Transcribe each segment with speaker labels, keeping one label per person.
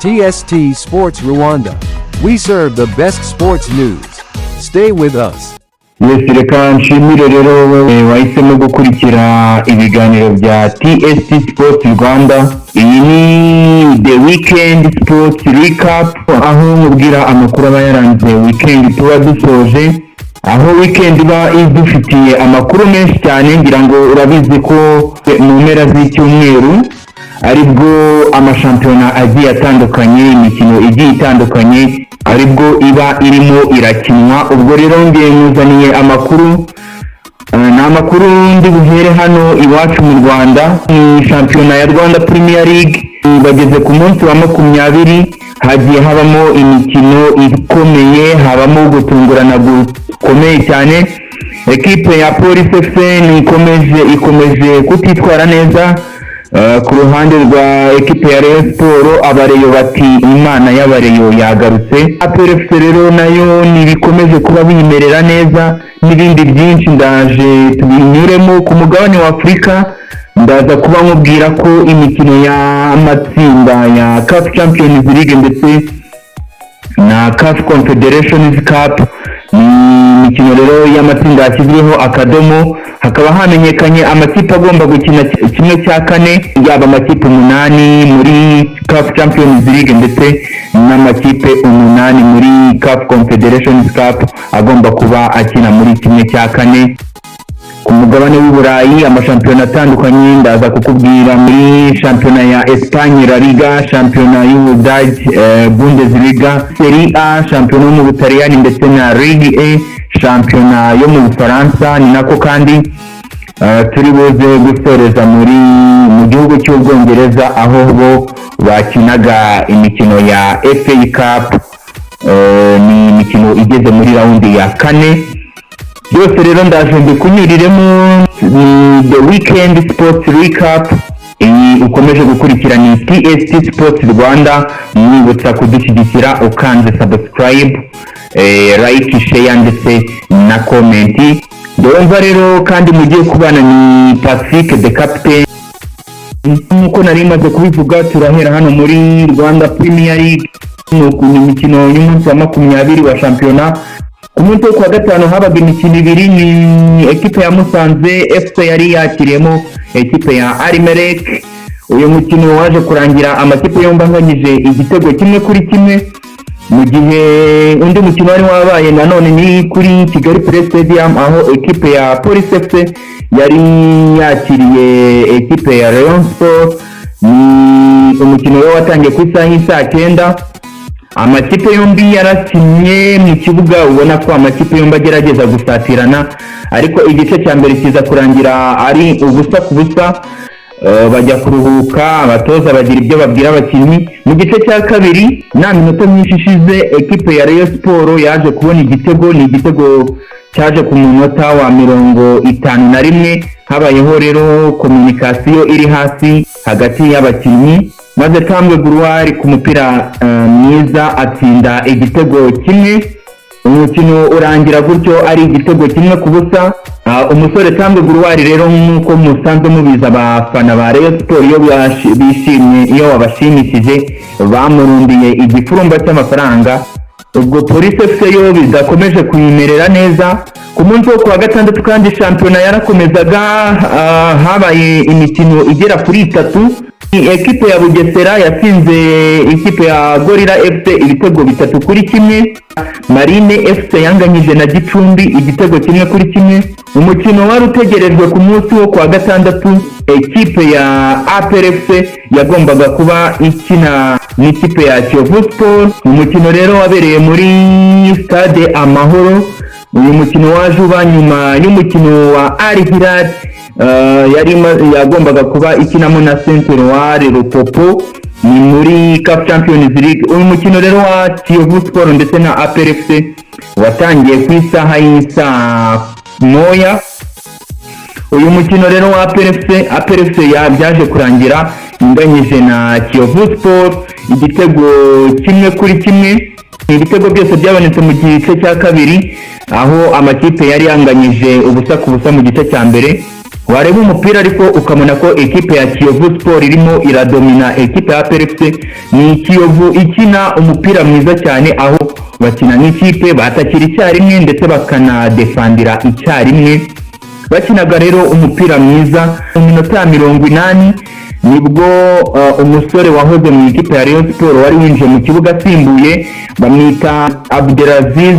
Speaker 1: TST Sports Rwanda. We serve the best sports news. Stay with us.
Speaker 2: Yes, reka nshimire rero wowe wahisemo gukurikira ibiganiro bya TST Sports Rwanda. Iyi ni The Weekend Sports Recap, aho nkubwira amakuru aba yaranze weekend tuba dusoje, aho weekend iba idufitiye amakuru menshi cyane. Ngira ngo urabizi ko mu mpera z'icyumweru aribwo amashampiyona agiye atandukanye, imikino igiye itandukanye aribwo iba irimo irakinwa. Ubwo rero ngiye nkuzaniye amakuru. Ni amakuru ndi buhere hano iwacu mu Rwanda. Ni shampiyona ya Rwanda Premier League, bageze ku munsi wa 20. Hagiye habamo imikino ikomeye, habamo gutungurana gukomeye cyane. Ekipe ya Police FC ikomeje kutitwara neza. Ku ruhande rwa ekipe ya Rayon Sport, abareyo bati "Imana y'abareyo yagarutse". APR FC rero nayo ntibikomeje kuba biyimerera neza, n'ibindi byinshi ndaje tubinyuremo. Ku mugabane wa Afurika, ndaza kuba nkubwira ko imikino y'amatsinda ya CAF Champions League ndetse na CAF Confederations Cup, ni imikino rero y'amatsinda yashyizweho akadomo, hakaba hamenyekanye amakipe agomba gukina 1/4, yaba amakipe 8 muri CAF Champions League ndetse n'amakipe 8 muri CAF Confederations Cup agomba kuba akina muri 1/4. Ku mugabane w'i Burayi, amashampiyona atandukanye, ndaza kukubwira muri shampiyona ya Espagne, La Liga, shampiyona y'Ubudage, Bundesliga, Serie A, shampiyona yo mu Butaliyani ndetse na Ligue 1, shampiyona yo mu Bufaransa. Ni nako kandi turi buze gusoreza mu gihugu cy'Ubwongereza, aho bo bakinaga imikino ya FA Cup. Ni imikino igeze muri round ya kane. Byose rero ndaje mbikunyuriremo. Ni The Weekend Sports Recap. Iyi ukomeje gukurikira ni TST Sports Rwanda. Mwibutsa kudushyigikira ukanze subscribe, like, share ndetse na comment. Ndumva rero kandi mugiye kubana ni Pacifique the Captain. Nk'uko nari maze kubivuga, turahera hano muri Rwanda Premier League. Ni imikino y'umunsi wa 20 wa shampiyona. Ku munsi wo kuwa gatanu habaga imikino ibiri. Ni ekipe ya Musanze FC yari yakiriyemo ekipe ya Al Merreikh. Uyu mukino waje kurangira amakipe yombi anganyije igitego 1-1, mu gihe undi mukino wari wabaye nanone ni kuri Kigali Pelé Stadium, aho ekipe ya Police FC yari yakiriye ekipe ya Rayon Sport. Ni umukino we watangiye ku isaha y'isaa 9. Amakipe yombi yarakinnye mu kibuga, ubona ko amakipe yombi agerageza gusatirana, ariko igice cya mbere kiza kurangira ari 0-0. Bajya kuruhuka, abatoza bagira ibyo babwira abakinnyi. Mu gice cya kabiri, nta minota myinshi ishize, ekipe ya Rayon Sport yaje kubona igitego. Ni igitego cyaje ku munota wa 51. Habayeho rero communication iri hasi hagati y'abakinnyi, maze Tambwe Gloire ku mupira mwiza atsinda igitego kimwe. Umukino urangira gutyo ari igitego 1-0. Umusore Tambwe Gloire rero, nk'uko musanzwe mubizi, abafana ba Rayon Sport iyo bishimye, iyo wabashimishije, bamurundiye igifurumba cy'amafaranga. Ubwo Police FC yo bidakomeje kuyimerera neza. Ku munsi wo kuwa gatandatu kandi shampiyona yarakomezaga. Habaye imikino igera kuri itatu. Ekipe ya Bugesera yatsinze ikipe ya Gorilla FC ibitego 3-1. Marine FC yanganyije na Gicumbi igitego 1-1. Umukino wari utegerejwe ku munsi wo kuwa gatandatu, ekipe ya APR FC yagombaga kuba ikina n'ikipe ya Kiyovu Sport. Umukino rero wabereye muri Stade Amahoro. Uyu mukino waje uba nyuma y'umukino wa Al Hilal yari yagombaga kuba ikinamo na Saint Eloi Lupopo, ni muri CAF Champions League. Uyu mukino rero wa Kiyovu Sport ndetse na APR FC watangiye ku isaha y'isaa 1. Uyu mukino rero wa APR FC, APR FC byaje kurangira inganyije na Kiyovu Sport igitego 1-1. Ibitego byose byabonetse mu gice cya kabiri, aho amakipe yari yanganyije 0-0 mu gice cya mbere. Wareba umupira ariko ukabona ko ekipe ya Kiyovu Sport irimo iradomina ekipe ya APR FC. Ni Kiyovu ikina umupira mwiza cyane, aho bakina nk'ikipe, batakira icyarimwe ndetse bakanadefandira icyarimwe. Bakinaga rero umupira mwiza. Mu minota ya 80 nibwo umusore wahoze mu ikipe ya Rayon Sport wari winjiye mu kibuga asimbuye, bamwita Abdelaziz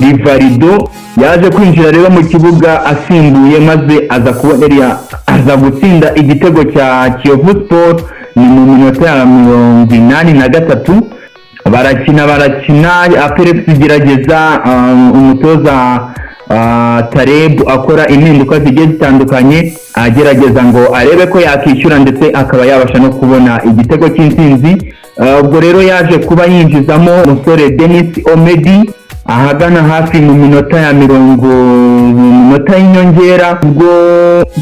Speaker 2: Rivaldo, yaje kwinjira rero mu kibuga asimbuye, maze aza kubona, aza gutsinda igitego cya Kiyovu Sport. Ni mu minota ya 83. Barakina, barakina, APR FC igerageza, umutoza Taleb akora impinduka zigiye zitandukanye, agerageza ngo arebe ko yakishyura ndetse akaba yabasha no kubona igitego cy'intsinzi. Ubwo rero yaje kuba yinjizamo umusore Denis Omedi ahagana hafi mu minota ya mirongo, mu minota y'inyongera. Ubwo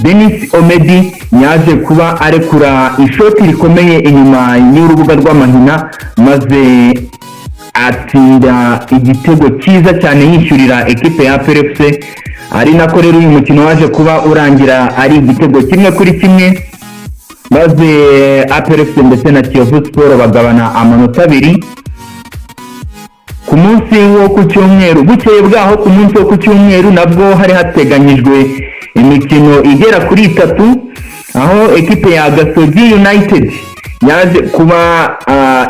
Speaker 2: Denis Omedi yaje kuba arekura ishoti rikomeye inyuma y'urubuga rw'amahina, maze atsinda igitego cyiza cyane yishyurira ekipe ya APR FC. Ari nako rero uyu mukino waje kuba urangira ari igitego 1-1, maze APR FC ndetse na Kiyovu Sport bagabana amanota 2. Ku munsi wo ku cyumweru, bukeye bwaho ku munsi wo ku cyumweru, nabwo hari hateganyijwe imikino igera kuri itatu, aho ekipe ya Gasogi United yaje kuba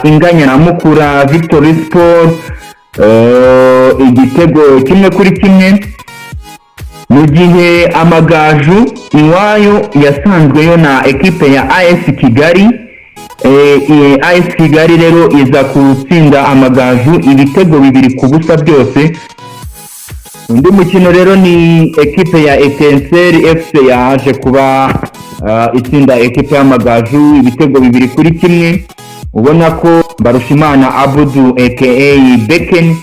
Speaker 2: inganya na Mukura Victory Sport igitego 1-1, mu gihe Amagaju iwayo yasanzweyo na ekipe ya AS Kigali. AS Kigali rero iza gutsinda Amagaju ibitego 2-0 byose. Undi mukino rero ni ekipe ya Etincelle FC yaje kuba itsinda ekipe y'Amagaju ibitego 2-1. Ubona ko Mbarushimana Abudu aka Beken,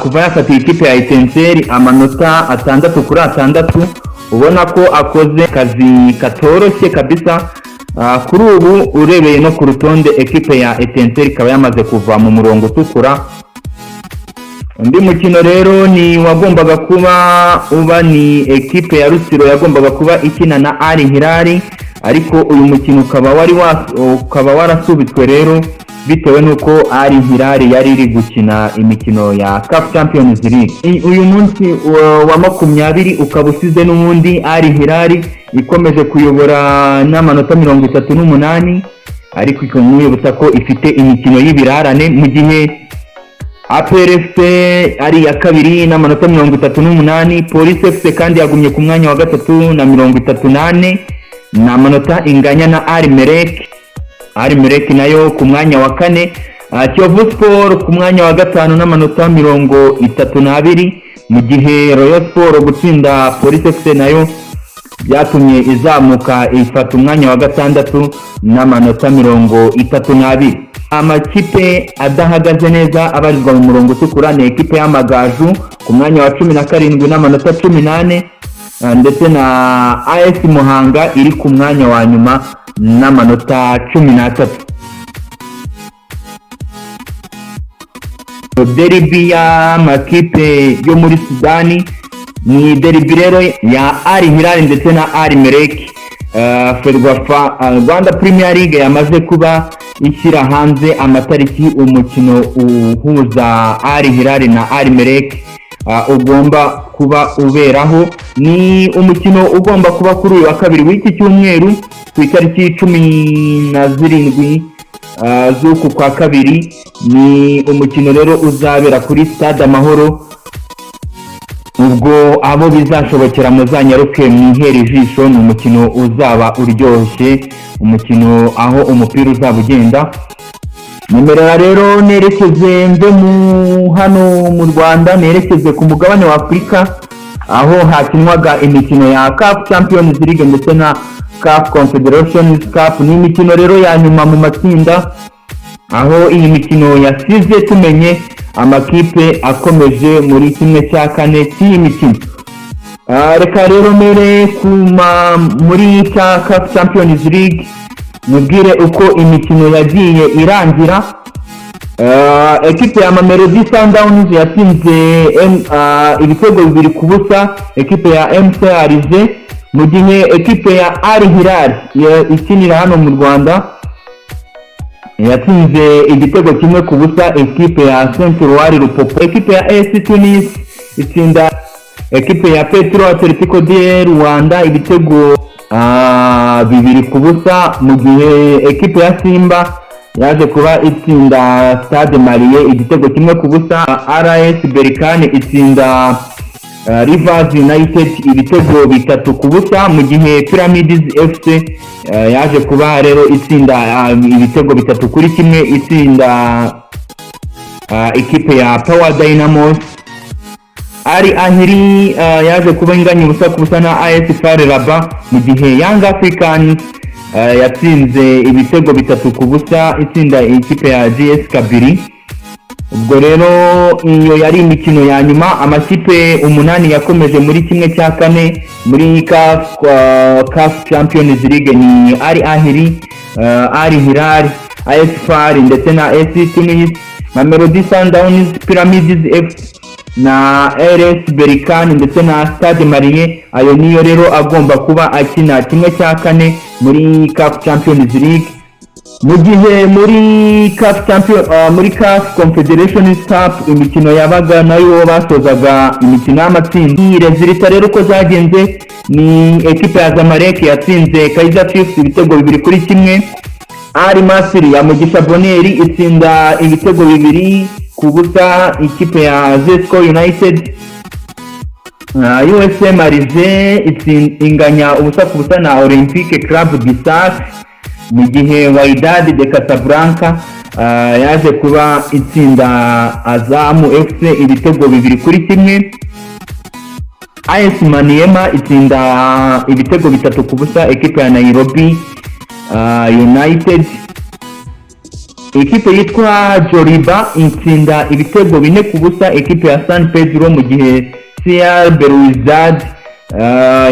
Speaker 2: kuva yafatiye ikipe ya Etincelle amanota 6 kuri 6, ubona ko akoze akazi katoroshye kabisa. Kuri ubu urebeye no ku rutonde, ekipe ya Etincelle ikaba yamaze kuva mu murongo utukura. Undi mukino rero ni wagombaga kuba uba, ni ekipe ya Rutsiro yagombaga kuba ikina na Al Hilal, ariko uyu mukino ukaba warasubitswe rero bitewe n'uko Al Hilal yari iri gukina imikino ya CAF Champions League. Uyu munsi wa 20 ukaba usize n'ubundi Al Hilal ikomeje kuyobora n'amanota 38, ariko ikamwibutsa ko ifite imikino y'ibirarane, mu gihe APR FC ari iya kabiri n'amanota 38. Police FC kandi yagumye ku mwanya wa gatatu na 34, ni amanota inganya na Al Merrikh. Al Merrikh nayo ku mwanya wa kane. Kiyovu Sport ku mwanya wa gatanu n'amanota 32, mu gihe Rayon Sport gutsinda Police FC nayo byatumye izamuka ifata umwanya wa gatandatu n'amanota 32. Amakipe adahagaze neza abarizwa mu murongo utukura ni ekipe y'Amagaju ku mwanya wa 17 n'amanota 14, ndetse na AS Muhanga iri ku mwanya wa nyuma n'amanota 13. Derby y'amakipe yo muri Sudani ni derby rero ya Al Hilal ndetse na Al Merrikh. Ferwafa, Rwanda Premier League yamaze kuba ishyira hanze amatariki umukino uhuza Al Hilal na Al Merrikh ugomba kuba uberaho. Ni umukino ugomba kuba kuri uyu wa kabiri w'iki cyumweru, ku itariki 17 z'uku kwa kabiri. Ni umukino rero uzabera kuri Stade Amahoro. Ubwo abo bizashobokera muzanyaruke mwihere ijisho. Ni umukino uzaba uryoshye, umukino aho umupira uzaba ugenda. Nemerera rero nerekeze mve mu hano mu Rwanda, nerekeze ku mugabane wa Afurika, aho hakinwaga imikino ya CAF Champions League ndetse na CAF Confederations Cup. Ni imikino rero ya nyuma mu matsinda, aho iyi mikino yasize tumenye amakipe akomeje muri 1/4 cy'iyi mikino. Reka rero mere kuma muri cya CAF Champions League, mubwire uko imikino yagiye irangira. Ekipe ya Mamelodi Sundowns yatsinze ibitego 2-0 ekipe ya MC Alger. Mu gihe ekipe ya Al Hilal ikinira hano mu Rwanda yatsinze igitego 1-0 ekipe ya Saint Eloi Lupopo. Ekipe ya AS Tunis itsinda ekipe ya Petro Atletico de Rwanda ibitego 2-0, mu gihe ekipe ya Simba yaje kuba itsinda Stade Malien igitego 1-0. RS Berkane itsinda Rivers United ibitego 3-0, mu gihe Pyramids FC yaje kuba rero itsinda ibitego 3-1, itsinda ikipe ya Power Dynamos. Al Ahly yaje kuba inganya 0-0 na AS FAR Rabat, mu gihe Young Africans yatsinze ibitego 3-0, itsinda ikipe ya JS Kabylie. Ubwo rero iyo yari imikino ya nyuma. Amakipe umunani yakomeje muri 1/4 muri CAF Champions League ni Al Ahly, Al Hilal, AS FAR ndetse na AS Tunis, Mamelodi Sundowns, Pyramids FC na RS Berkane ndetse na Stade Malien. Ayo niyo rero agomba kuba akina 1/4 muri CAF Champions League, mu gihe muri CAF Champion muri CAF Confederation Cup imikino yabaga nayo basozaga imikino y'amatsinda. Résultats rero uko zagenze ni ekipe ya Zamalek yatsinze Kaizer Chiefs ibitego 2-1. Al Masry ya Mugisha Bonheur itsinda ibitego 2-0 ikipe ya Zesco United. USM Alger inganya 0-0 na Olympique Club du Sahel, mu gihe Wydad de Casablanca yaje kuba itsinda Azam FC ibitego 2-1. AS Maniema itsinda ibitego 3-0 ekipe ya Nairobi United. Ekipe yitwa Joliba itsinda ibitego 4-0 ekipe ya San Pedro, mu gihe CR Belouizdad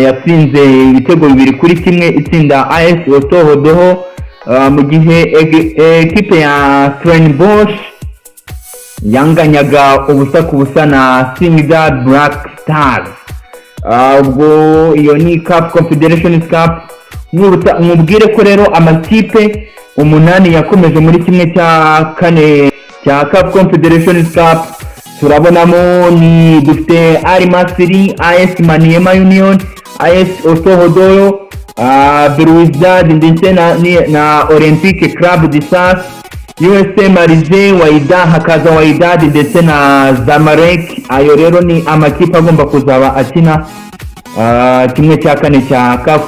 Speaker 2: yatsinze ibitego 2-1, itsinda AS Otoho d'Oho, mu gihe ekipe ya Stellenbosch yanganyaga 0-0 na Singida Black Stars. Ubwo iyo ni CAF Confederation Cup. Nkubwire ko rero amakipe umunani yakomeje muri 1/4 cya CAF Confederation Cup, turabonamo ni dufite Al Masry, AS Maniema Union, AS Otoho d'Oyo, Belouizdad ndetse na Olympique Club du Sahel, USM Alger, Wydad, hakaza Wydad ndetse na Zamalek. Ayo rero ni amakipe agomba kuzaba akina 1/4 cya CAF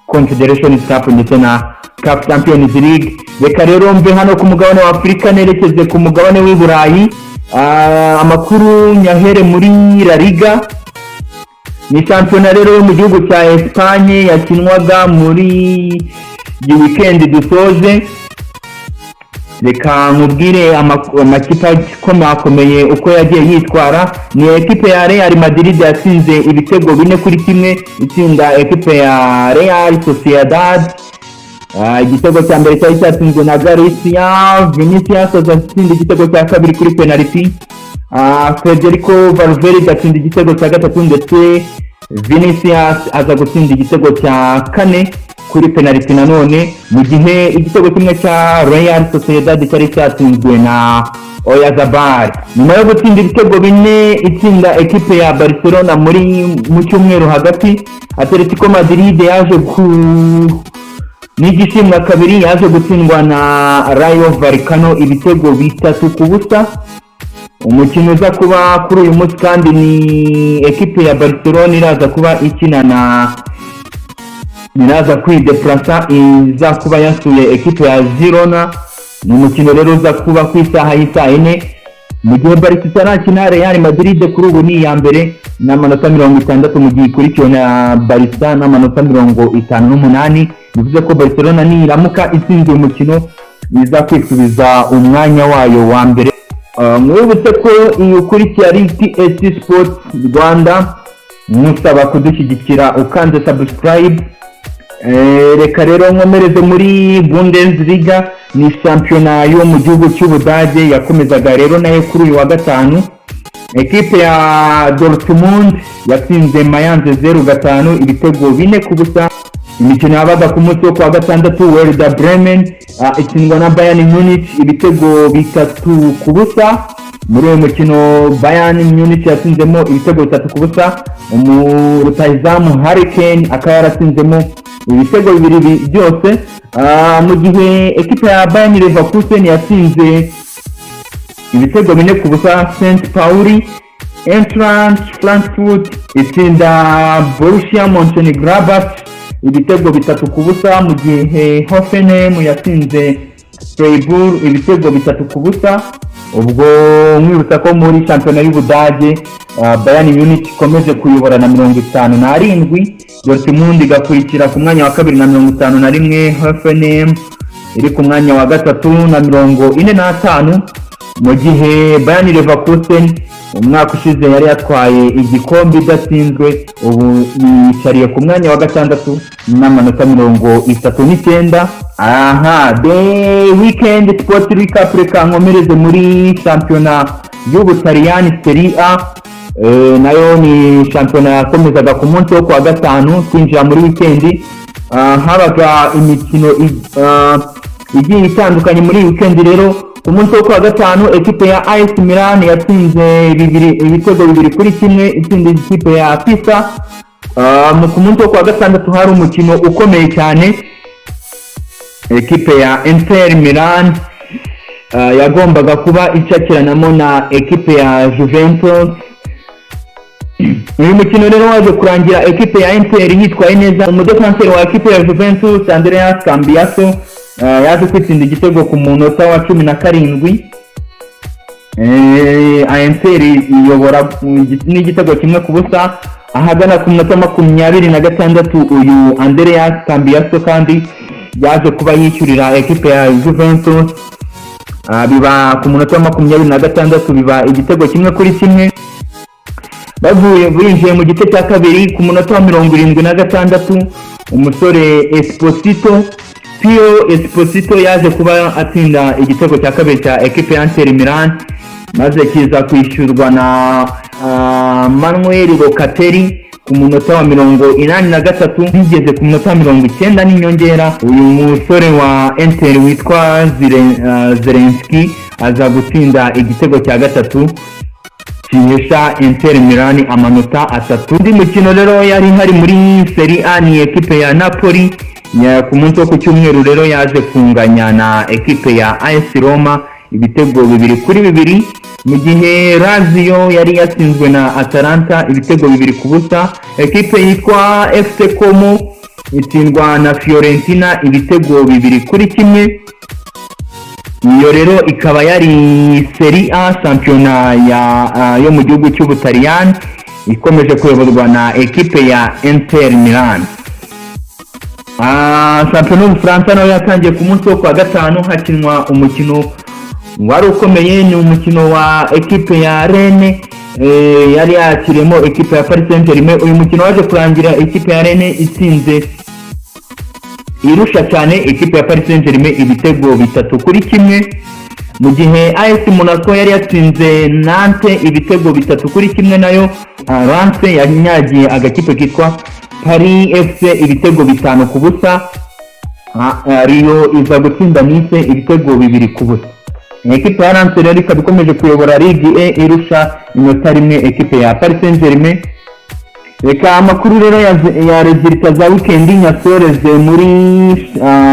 Speaker 2: Confederation Cup ndetse na CAF Champions League. Reka rero mve hano ku mugabane wa Afurika nerekeze ku mugabane w'i Burayi. Amakuru nyahere muri La Liga, ni shampiyona rero yo mu gihugu cya Espagne yakinwaga muri iyi weekend dusoje. Reka nkubwire amakipe akomakomeye uko yagiye yitwara. Ni ekipe ya Real Madrid yatsinze ibitego 4-1, itsinda ekipe ya Real Sociedad. Igitego cya mbere cyari cyatsinzwe na Garcia Vinicius, aza atsinda igitego cya kabiri kuri penalty. Federico Valverde atsinda igitego cya gatatu, ndetse Vinicius aza gutsinda igitego cya kane kuri penalty nanone, mu gihe igitego kimwe cya Real Sociedad cyari cyatsinzwe na Oyarzabal. Nyuma yo gutsinda ibitego bine itsinda ekipe ya Barcelona muri mu cyumweru hagati, Atletico Madrid yaje ku n'igishimwa kabiri, yaje gutsindwa na Rayo Vallecano ibitego 3-0. Umukino uza kuba kuri uyu munsi kandi ni ekipe ya Barcelona iraza kuba ikina na iraza kwideplasa, iza kuba yasuye ekipe ya Girona. Ni umukino rero uza kuba ku isaha y'isaa 4. Mu gihe Barca itarakina, Real Madrid kuri ubu ni iya mbere n'amanota 60, mu gihe ikurikiwe na Barca n'amanota 58. Bivuze ko Barcelona niramuka itsinze uyu mukino iza kwisubiza umwanya wayo wa mbere. Mwibutse ko iyi ukurikiye ari TSC Sports Rwanda, musaba kudushyigikira ukanze subscribe. Reka rero nkomereze muri Bundesliga, ni shampiyona yo mu gihugu cy'Ubudage yakomezaga rero nayo kuri uyu wa gatanu. Ekipe ya Dortmund yatsinze Mayence 0-5, ibitego 4-0. Imikino yabaga ku munsi wo kuwa gatandatu, Werder Bremen itsindwa na Bayern Munich ibitego 3-0. Muri uyu mukino Bayern Munich yatsinzemo ibitego 3-0, rutahizamu Harry Kane akaba yaratsinzemo ibitego bibiri byose. Mu gihe ekipe ya Bayern Leverkusen yatsinze ibitego 4-0 St Pauli. Eintracht Frankfurt itsinda Borussia Mönchengladbach ibitego 3-0, mu gihe Hoffenheim yatsinze Freiburg ibitego 3-0. Ubwo mwibutsa ko muri shampiyona y'Ubudage Bayern Munich ikomeje kuyobora na 57, Dortmund igakurikira ku mwanya wa kabiri na 51, Hoffenheim iri ku mwanya wa gatatu na 45, mu gihe Bayern Leverkusen umwaka ushize yari yatwaye igikombe idatsinzwe, ubu yicariye ku mwanya wa gatandatu n'amanota 39. Aha the weekend sport recap, reka nkomereze muri shampiyona y'Ubutaliyani, Serie A. Nayo ni shampiyona yakomezaga ku munsi wo kuwa gatanu twinjira muri weekend. Habaga imikino igiye itandukanye muri iyi weekend. Rero ku munsi wo kuwa gatanu, ekipe ya AS Milan yatsinze ibitego 2-1, itsinda ikipe ya Pisa. Ku munsi wo kuwa gatandatu hari umukino ukomeye cyane, ekipe ya Inter Milan yagombaga kuba icakiranamo na ekipe ya Juventus. Uyu mukino rero waje kurangira ekipe ya Inter yitwaye neza. Umudefanseri wa ekipe ya Juventus, Andrea Cambiaso, yaje kwitsinda igitego ku munota wa 17. Inter iyobora n'igitego 1-0. Ahagana ku munota 26, uyu Andrea Cambiaso kandi yaje kuba yishyurira ekipe ya Juventus. Biba ku munota wa 26, biba igitego 1-1. Bavuye binjiye mu gice cya kabiri, ku munota wa 76, umusore Esposito, Pio Esposito, yaje kuba atsinda igitego cya kabiri cya ekipe ya Inter Milan, maze kiza kwishyurwa na Manuel Locatelli ku munota wa 83. Bigeze ku munota wa 90 n'inyongera, uyu musore wa Inter witwa Zelenski aza gutsinda igitego cya gatatu gihesha Inter Milan amanota atatu. Undi mukino rero yari hari muri Serie A ni ekipe ya Napoli ku munsi wo ku cyumweru rero yaje kunganya na ekipe ya AS Roma ibitego 2-2, mu gihe Lazio yari yatsinzwe na Atalanta ibitego 2-0. Ekipe yitwa FC Como itsindwa na Fiorentina ibitego 2-1. Iyo rero ikaba yari Serie A, shampiyona yo mu gihugu cy'Ubutaliyani, ikomeje kuyoborwa na ekipe ya Inter Milan. Shampiyona y'Ubufaransa nayo yatangiye ku munsi wo kuwa gatanu, hakinwa umukino wari ukomeye. Ni umukino wa ekipe ya Rennes yari yakiriyemo ekipe ya Paris Saint-Germain. Uyu mukino waje kurangira ekipe ya Rennes itsinze irusha cyane ekipe ya Paris Saint-Germain ibitego 3-1, mu gihe AS Monaco yari yatsinze Nantes ibitego 3-1. Nayo Lens yanyagiye agakipe kitwa Paris FC ibitego 5-0. Lyon iza gutsinda Nice ibitego 2-0. Ekipe ya Lens rero ikaba ikomeje kuyobora Ligue 1 irusha inota rimwe ekipe ya Paris Saint-Germain. Reka amakuru rero ya résultats za weekend nyasoreze muri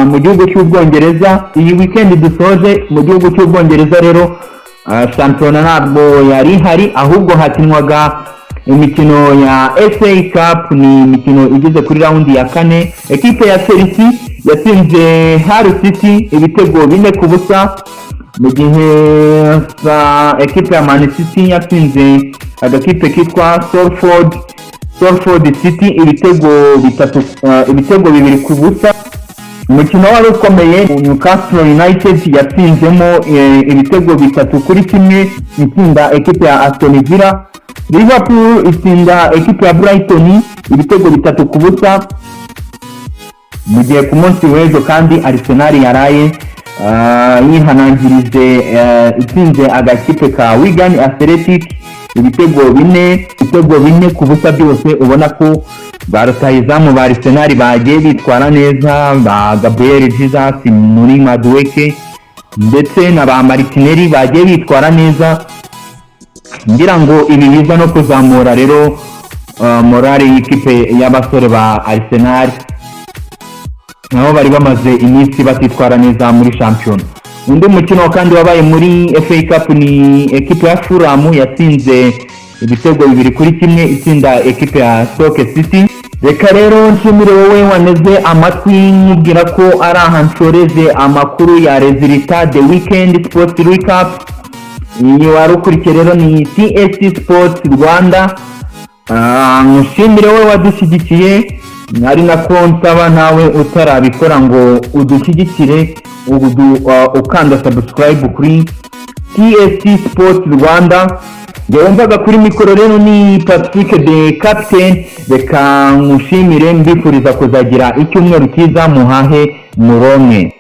Speaker 2: mu gihugu cy'Ubwongereza. Iyi weekend dusoje mu gihugu cy'Ubwongereza rero, shampiyona ntabwo yari ihari, ahubwo hakinwaga imikino ya FA Cup. Ni imikino igeze kuri round ya kane. Ekipe ya Chelsea yatsinze Hull City ibitego 4-0, mu gihe ekipe ya Man City yatsinze agakipe kitwa Salford City ibitego bitatu, ibitego 2-0. Umukino wari ukomeye, Newcastle United yatsinzemo ibitego 3-1, itsinda ekipe ya Aston Villa. Liverpool itsinda ekipe ya Brighton ibitego 3-0, mu gihe ku munsi w'ejo kandi Arsenal yaraye yihanangirije, itsinze agakipe ka Wigan Athletic. Ibitego 4, ibitego 4-0 byose. Ubona ko ba rutahizamu ba Arsenal bagiye bitwara neza, ba Gabriel Jesus muri Madueke ndetse na ba Martinelli bagiye bitwara neza. Ngira ngo ibi biza no kuzamura rero morale y'ikipe y'abasore ba Arsenal, nabo bari bamaze iminsi batitwara neza muri shampiyona. Undi mukino kandi wabaye muri FA Cup ni ekipe ya Fulham yatsinze ibitego 2-1, itsinda ekipe ya Stoke City. Reka rero nshimire wowe wanteze amatwi, nkubwira ko ari aha nsoreje amakuru ya résultats the weekend sports recap. Iyi wari ukurikiye rero ni TST Sports Rwanda. Nshimire wowe wadushyigikiye, ari nako nsaba nawe utarabikora ngo udushyigikire ukanda subscribe kuri TST Sports Rwanda. Njye wumvaga kuri mikoro rero ni Patrick the Captain. Reka nkushimire, mbifuriza kuzagira icyumweru cyiza, muhahe muronke.